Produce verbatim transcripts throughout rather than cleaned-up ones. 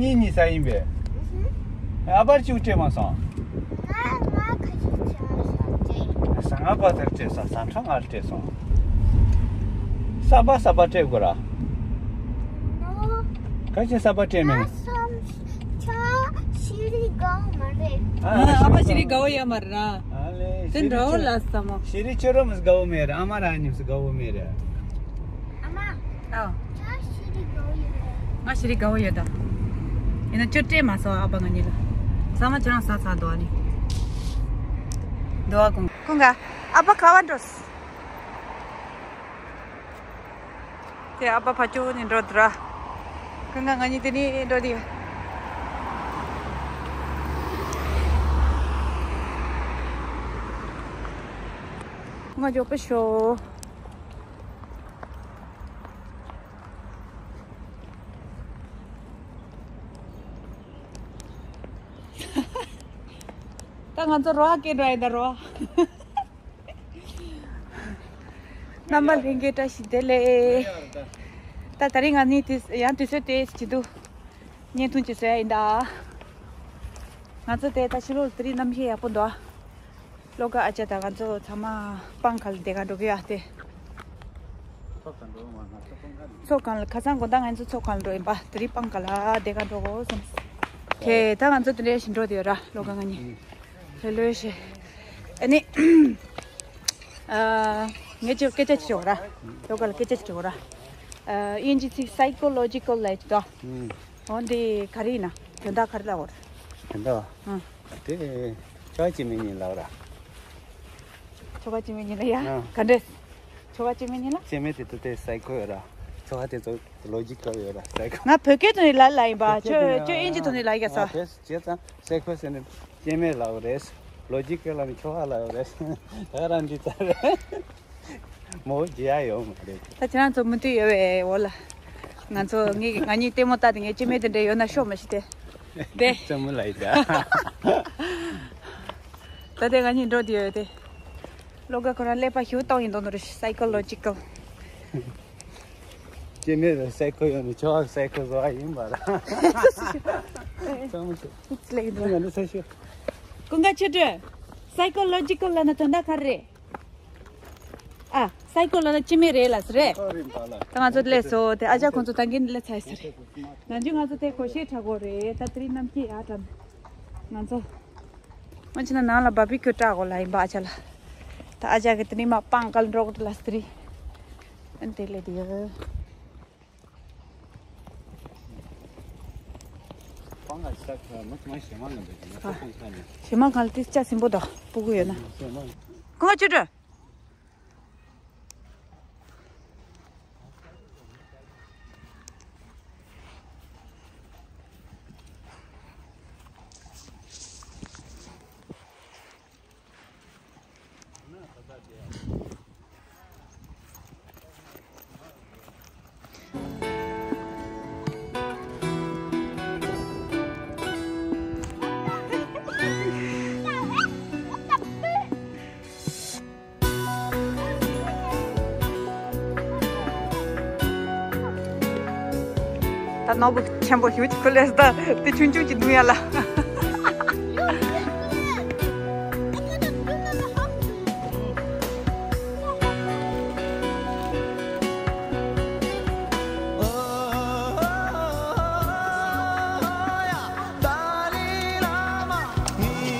ཨི་ཉི་ས་ཡིན་པས། ཨ་པར་ཅིག་སྤྲད་མ་སོང་། ང་ང་ཁ་ཅིག་ཅག་ས་སྤྲད། ས་ང་པ་ཐར་སྤྲད་སོང་། ས་ཁྲ་ང་སྤྲད་སོང་། ས་པ་ས་པ་སྤྲད་དགོས་ར། ནོ། ཁ་ཅིག་ས་པ་སྤྲད་མེད། ང་སམ་ཆ་ཤི་རི་གའོ་མ་རེད། ཨ་ཨ་པ་ཤི་རི་གའོ་ཡ་མ་ར། ཨ་ལེ། དེ་འདྲ་བོ་ལ་ས་མོ། ཤི་རི་ཅོ་རོ་མི་སྒའོ་མེ་ར། ཨ་མ་ར་ཉིམ་སི་གའོ་མེ་ར། ཨ་མ། ཨ། ང་ཤི་རི་དགའ་བོ་ཡོད་ད། ཡིན་ན་ཅོ་སྤྲད་མ་སོང་ཨ་ཕ་ང་གཉིས་ལ། ཚང་མ་ཁྱེད་རང་ཟ་ཚར་འདུག་ཨ་ནི། འདུག་ཨ་ཀུན། ཀུན་དགའ། ཨ་ཕ་ག་བ་འགྲོ། དེ་ཨ་ཕ་ཕ་ཅོ་ནི་འགྲོ་འདུག་ར། ཀུན་དགའ་ང་གཉིས་དེ་ནི་འགྲོ་དེ། ཀུན་དགའ་ཅོ་པ་ཤོ། ད་ང་ཚོ་རོ་ཨ་སྐད་འགྲོ་ཡིན་ད་རོ། རྣམ་པ་ལྷན་རྒྱས་བཀྲ་ཤིས་བདེ་ལེགས། ད་ད་རིང་ང་གཉིས་དེ་ཡང་དུས་ཚོད་དེ་བྱེད་དུ་བརྙན་ཐུང་ཅིག་བཟོ་ཡ་ཡིན་ད། ང་ཚོ་དེ་ད་ཕྱི་ལོགས་དེ་རིང་གནམ་གཤིས་ཡག་པོ་འདུག་བློ་དགའ་ཨ་ཅག་དང་ང་ཚོ་ཚང་མ་སྤང་ཁ་ལ་བསྡད་ག་འགྲོ་གི་ཡོད་ཨ་དེ། ཚོགས་ཁང་འགྲོ་མ་ང་ཚོ་སྤང་ཁ་ལ། ཚོགས་ཁང་ལ་ཁ་སང་དགོང་དག་ང་ཚོ་ཚོགས་ཁང་ལ་འགྲོ་ཡིན་པ་དེ་རིང་སྤང་ཁ་ལ་བསྡད་ག་འགྲོ་དགོས་བསམ། ཁེ་ད་ང་ཚོ་དེ་འདྲའི་ཞིག་འགྲོ་དེ་ཡོད་ར་བློ་དགའ་ང་གཉིས། ལྷོད་ལྷོད་བྱས། ཨ་ནི། ཨ། ངས་ཅིག་སྐད་ཆ་ཅིག་བྱེད་དགོས་ར། ལོ་ག་ལ་སྐད་ཆ་ཅིག་བྱེད་དགོས་ར། ཨ། དབྱིན་ཇི་ཚིག་psychological་ལབ་ཅིག་འདུག་ཨ། འོ་འདི་ག་རེ་ཡིན་ན། དོན་དག་ག་རེ་ལབ་དགོས་ར། དོན་དག་ཨ། དེ་ཆོ་ག་སྐྱེ་མེད་གཉིས་ལབ་ར། ཆོ་ག་སྐྱེ་མེད་གཉིས་ལ་ཡ། ཨ། ག་འདྲས། ཆོ་ག་སྐྱེ་མེད་གཉིས་ལ། སྐྱེ་མེད་དེ་ཚོ་དེ་psycho་ཡོད་ར། ཆོ་ག་དེ་ཚོ་logical་ཡོད་ར། psycho། ང་བོད་སྐད་དུ་ནི་ལ་ལ་ཡིན་པ། ཁྱོད་ཁྱོད་དབྱིན་ཇི་ཐོག་ནས་ལ་ཡིན་ས། ཨ། བྱས་ཙང་psycho་ཟེར་ནས་སྐྱེ་མེད་ལབ་རེད། logical་ལབ་ནས་ཆོ་ག་ལབ་རེད། ད་རང་འདི་ལྟར་རེད། མོ་བརྗེད་ཡ་ཡོད་མ་རེད། ད་ཁྱེད་རང་ཚོ་མུ་མཐུད་ཡོད་པའི་འོ་ལ། ང་ཚོ་ངས་ང་གཉིས་ལྟད་མོ་ལྟ་དེ་ངས་སྐྱེ་མེད་དེ་འདྲ་ཡོད་ན་ཤོག་མ་ཤི་དེ། དེ་ཙམ་མོ་ལ་ཡིན་ད། ད་དེ་ང་གཉིས་འགྲོ་དེ་ཡོད་དེ། བློ་དགའ་ཁོ་རང་ཀླད་པ་ཞུ་སྟངས་ཡིན་མདོག་མདོག་རེད། psychological། སྐྱེ་མེད་ལ་psycho་ཡོད་ནི་ཆོ་ག་psycho་བཟོ་བ་ཡིན་པ་ར། ཙམ་མོ་ཞིག་ལེགས་འདུག་ང་འདི་ས་ཞུ། ཀུན་དགའ་ཆོས་སྒྲོན། psychological་ལབ་ན་དོན་དག་ག་རེ་རེད། ཨ། psycho་ལབ་ན་སྐྱེ་མེད་རེད་ལ་ཟེར་རེད། ཨོ་རེད་པ་ལ། ད་ང་ཚོ་སླེབས་སོང་དེ་ཨ་ཅག་ཁོང་ཚོ་ད་གིན་སླེབས་ཚར་ཡོད་ས་རེད། ནམ་རྒྱུན་ང་ཚོ་དེ་སྒོར་གཞས་འཁྲབ་དགོས་རེད། ད་དེ་རིང་གནམ་སྐྱིད་ཡག་འགྲམ། ང་ཚོ། ང་ཕྱི་ན་ནང་ལ་barbecue་འཁྲབ་དགོས་ལ་ཡིན་པ་ཨ་ཅག་ལ། ད་ཨ་ཅག་གི་དེ་རིང་མ་སྤང་ཁ་ལ་འགྲོ་དགོས་ལ་ཟེར་རེད། ཨན་དེ་ལས་དེ་ཡོད། སྤང་ཁ་ཤག་ཁ་མ་མ་ཞེ་མ་ལ་འདུག་ན་ཨ། སྤང་ཁ་ནས། ཞེ་མ་གང་ལ་དེ་ལྕགས་སྲིན་པོ་དང་སྤུ་གུ་ཡོད་ན། ཞེ་མ། ཀུན་དགའ་ཆོས་སྒྲོན། ད་ནོར་བུ་ཆེན་པོ་ཞིག་ཁུ་ལས་ད་དེ་ཆུང་ཆུང་ཅིག་འདུག་ཡ་ལ།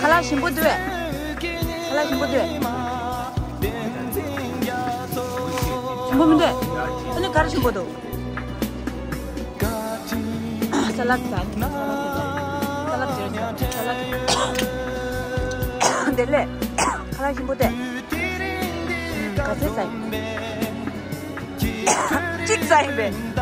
ཁ་ལག་ཞིམ་པོ་འདུག་བས། ཁ་ལག་ཞིམ་པོ་འདུག་བས། ཞིམ་པོ་མི་འདུག་ཨ་ནི་ག་རེ་ཞིམ་པོ་འདུག་ས་ལད་ཟ། ས་ལད་ཟ། ས་ལད། བདེ་ལེགས། ཁ་ལག་ཞིམ་པོ་དེ། ག་ཚོད་ཟ་ཡིན། གཅིག་ཙམ་ཡིན་པས།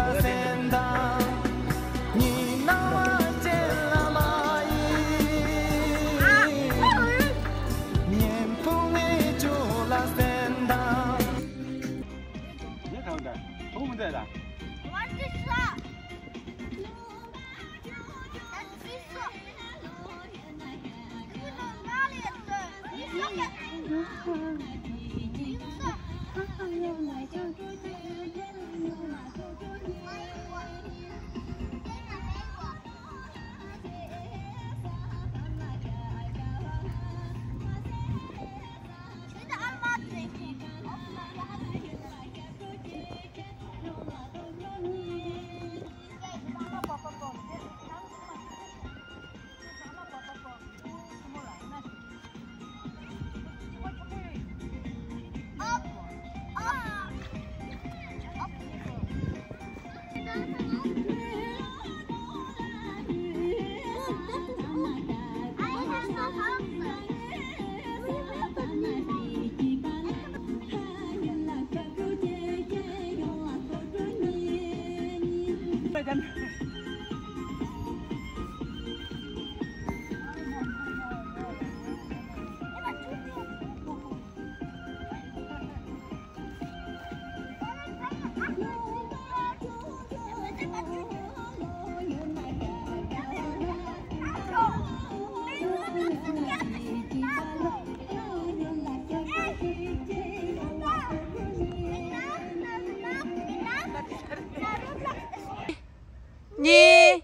གཉིས།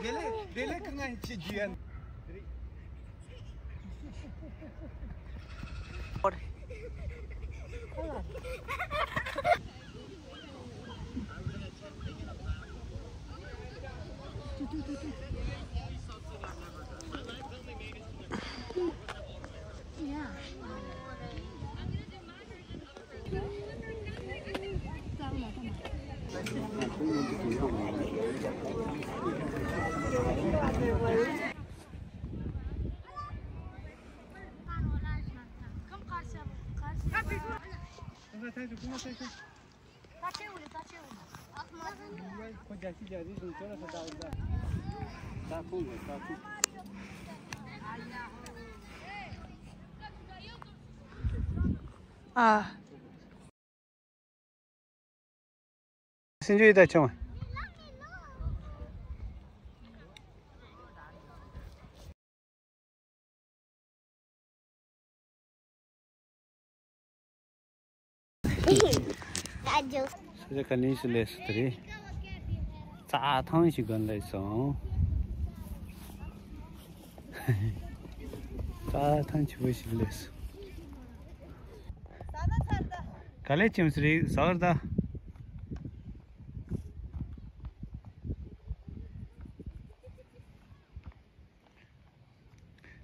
དེ་ལས་དེ་ལས་ཁ་ང་ཡིན་ཆེ་རྒྱུ་ཡན། ཨ། སེམས་ཅན་ཡོད་ད་ཆུང་བ། ད་ཇོ། སེ་ར་ཁ་ནས་སུ་ལས་སུ་དེ་རེད། རྩྭ་ཐང་ཞིག་གོན་ལས་སོང་། རྩྭ་ཐང་ཆེ་བོ་ཞིག་ལས་སོང་། ག་ལེ་ཅིམ་སི་རེད་ཟ་བར་ད།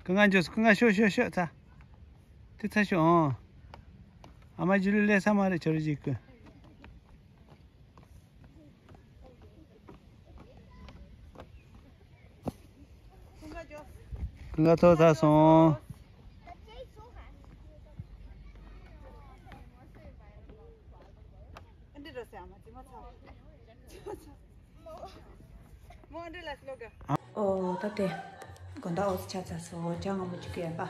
ཀུན་དགའ་འཇོག་ཀུན་དགའ་ཤོག་ཤོག་ཤོག་ཚ། དེ་ཚ་ཤོག་ཨང་། ཨ་མ་ཇུ་ལི་ལས་ས་མ་རེད་ཁྱོད་རེ་ཅིག་ཀུན། ཀུན་དགའ་ཐོག་ཚ་སོང་། འདི་རོ་སེ་ཨ་མ་ཅི་མ་ཚ། ཅི་མ་ཚ། ཨོ་ད་དེ་དགོང་དག་འོ་ཙི་ཆ་ཚ་སོ་ཇ་མངར་མོ་བཅུག་གི་ཡོད་པ།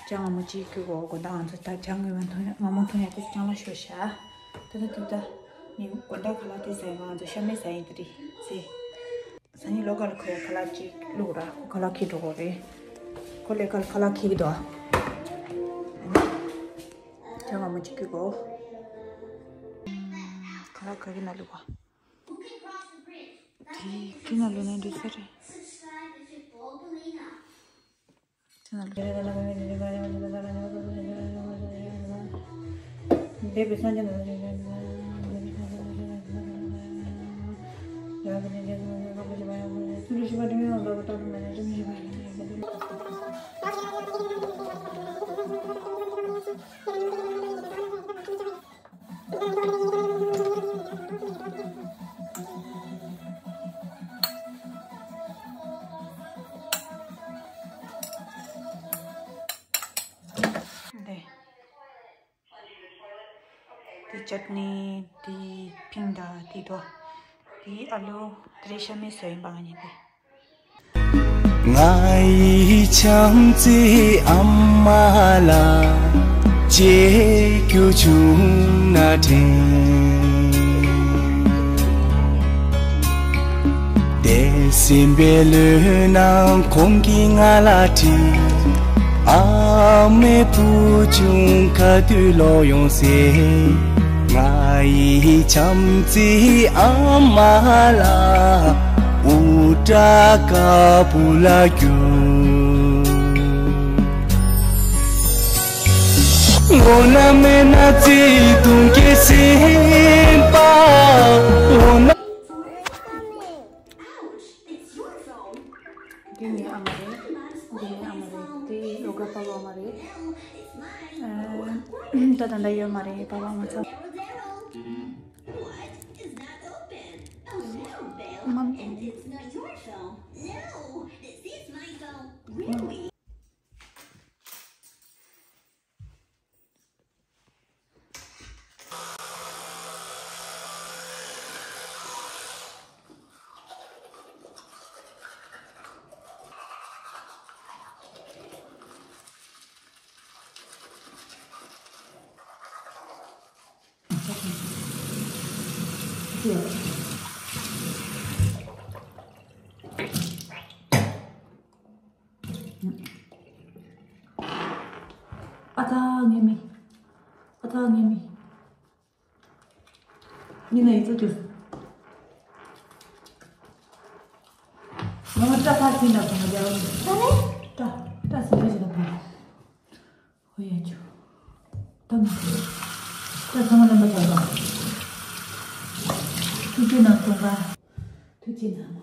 ཇ་མངར་མོ་བཅུག་གི་གོ། དགོང་དག་ང་ཚོ་ད་ཇ་མངར་མོ་འཐུང་ཡ་མངར་མོ་འཐུང་ཡ་དེ་ཅང་ལ་ཤོར་ཤག་ད་ད་དུ་ད་ནི་དགོང་དག་ཁ་ལག་དེ་ཟ་ཡ་ང་ཚོ་ཤ་མེད་ཟ་ཡིན་དེ་རེད་ཟེ། སང་ཉིན་ལོ་ག་ལ་ཁོ་ཡ་ཁ་ལག་ཅིག་བླུག་ར་ཁོ་ཁ་ལག་ཁྱེར་འགྲོ་གོ་རེད། ཁོ་ལས་ཀ་ལ་ཁ་ལག་ཁྱེར་གི་འདུག་ཇ་མངར་མོ་བཅུག་གི་གོ། ཁ་ལག་ག་གི་ན་ལུག་ག་དེ་གི་ན་ལུག་ན་འགྲིག་ས་རེད། དེ་ན་ལུག་འདི། འདི་ཅཊ་ནི། འདི་ཕིང་དང་འདི་དོ། འདི་ཨ་ལུ། འདི་རེད་ཤ་མེད་བཟོ་ཡིན་པ་ང་གཉིས་འདི། ང་ཡི་བྱམས་བརྩེའི་ཨ་མ་ལགས། བརྗེད་རྒྱུ་བྱུང་ན་དྲན། འདས་ཟིན་པའི་ལོའི་ནང་ཁོང་གིས་ང་ལ་དྲིས། ཨ་མའི་བུ་ཆུང་ག་དུས་ལོག་ཡོང་ཟེར། ང་ཡི་བྱམས་བརྩེའི་ཨ་མ་ལགས། འུར་སྒྲ་དཀར་པོ་ལ་རྒྱུག་འོ་ན་མེད་ན་བརྩེ་དུང་གི་སེམས་པ། འོ་ན། འདི་ངའི་ཨ་མ་རེད། འདི་ནི་ཨ་མ་རེད། དེ་ཡོ་ག་པ་ཕ་མ་རེད། ཨ། ད་ད་ལྟ་ཡོད་མ་རེད། པ་ཕ་མ་ཚང་། མམ། ཨ་ཙ་ངའི་མིག་ཨ་ཙ་ངའི་མིག་མི་ན་ཡི་ཙོ་ཅུ། ང་མ་ཏྲ་ཕ་སི་ན་གོ་མ་རྒྱལ་བ། ད་ནི། ཏྲ་ཏྲ་སི་ན་ཞིག་ན་ཕ། ཧོ་ཡ་ཅུ། ད་ང་ཏྲ་ཚང་མ་ལམ་པ་ཆགས་པ། ཐུགས་རྗེ་གནང་སོང་ག་ཐུགས་རྗེ་གནང་མ་མ།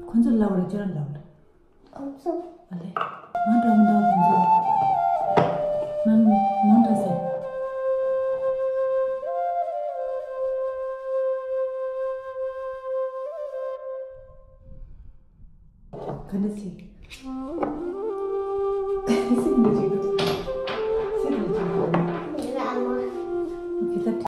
ཁོ་ཚོ་ལབ་རེད། ཁྱོད་རང་ལབ་རེད། ཁོང་ཚོ། ཨ་ལེ། མང་དྲགས་མི་འདུག་ཁོང་ཚོ། མང་མང་དྲགས་ཟེར། ག་འདྲ་ཟེར། སྲིད་མི་བྱེད་འདུག་སྲིད་མི་བྱེད་འདུག